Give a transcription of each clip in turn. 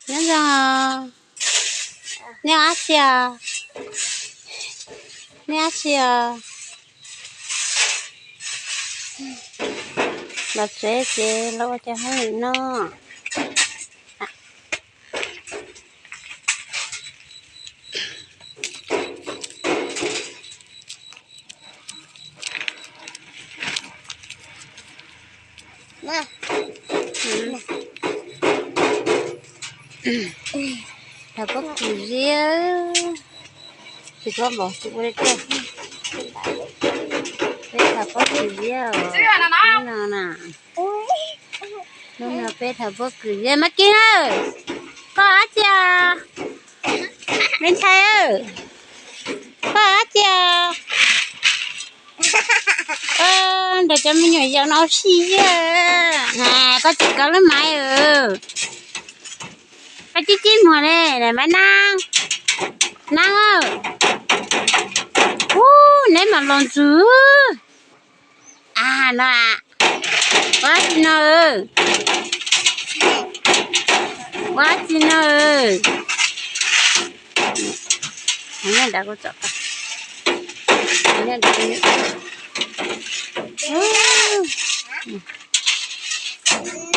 Nyob zoo, nej dab tsi os? Nej dab tsi os? Los tsev ces los ua cov hauj lwm no. Tham pob kws ziab, tsis txhob npog tsis ua li tiag. Peb tham pob kws ziab no na. Hnub no peb tham pob kws ziab. Mab Kib, koj dab tsi? Me ntxhais, koj dab tsi? Nrog cov me nyuam yaus no ua si. Koj tsis kov lub maiv. Koj cib cib muag li, maiv nab. Nab, ub, neb mas los ntxwg. A no, ua dab tsi no? Ua dab tsi no?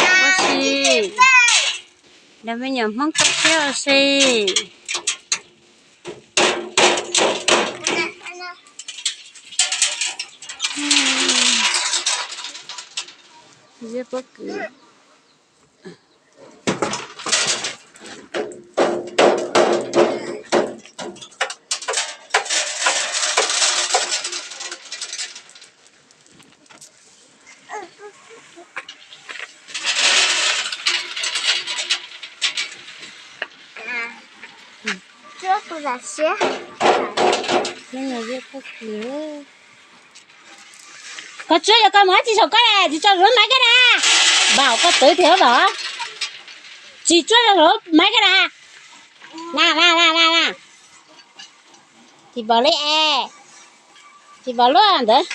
Ua si, nrog me nyuam Hmoob koj siab ua si. Ziab pob kws. Koj tsuab yog koj mus dab tsi saum koj, tsis tso lub maiv koj na. Npam koj twv tiag npam. Tsis tsuab yog lub maiv koj na. Na na na na na. Tsis npam li es. Tsis npam lub ntawd.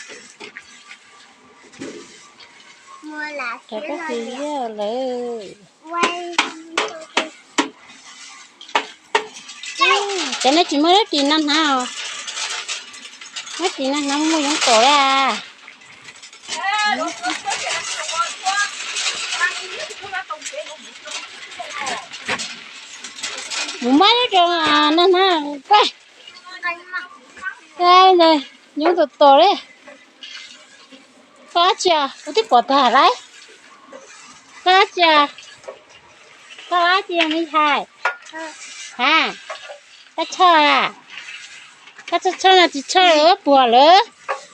Rau koj tsis yog lawm. Ces nej tsis muaj lub ris no hnav os. Lub ris no hnav muaj yoov tom li. Mus muab lub ris no hnav. Yoov tom tom li. Koj dab tsi? Kuv twb pom tag lawm. Koj dab tsi? Koj dab tsi me ntxhais? Ha, koj tshoj a? Koj tshoj tshoj no tsis tshoj lawm puas lawm.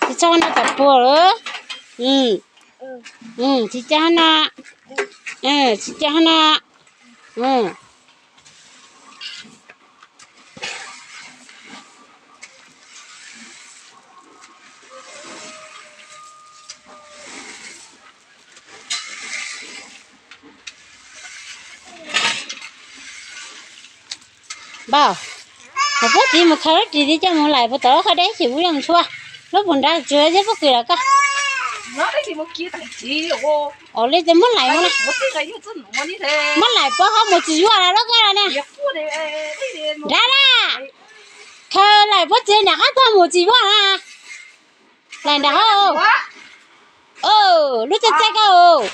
Tsis tshoj no tam puas lawm. Tsis tshoj no. Tsis tshoj no. Npam, puab txiv mus khaws lub ris tiv coj mus laim puag tom lub qhov deb xyum ub zoo tshua. Lub puag nrad tsuas ziab pob kws los koj. Os, li ces muab laim, muab laim puab qhov mus tsis yuav los lub koj los na. Nrad na, khaws laim puab txiv nram qab tag mus tsis yuav na. Laim nram hauv. Lub txaij txaij koj.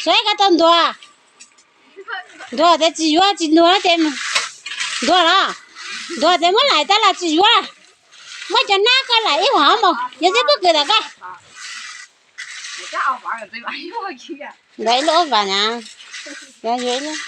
Saib koj tau ntuag. Ntuag tes tsis yuav, tsis ntuag ces, ntuag los, ntuag tes muab laim tab los tsis yuav. Muab cov nab koj laim ib hom mus, yog ziab pob kws tom koj. Ntawd ib lub ob vas na. Yog ib lub.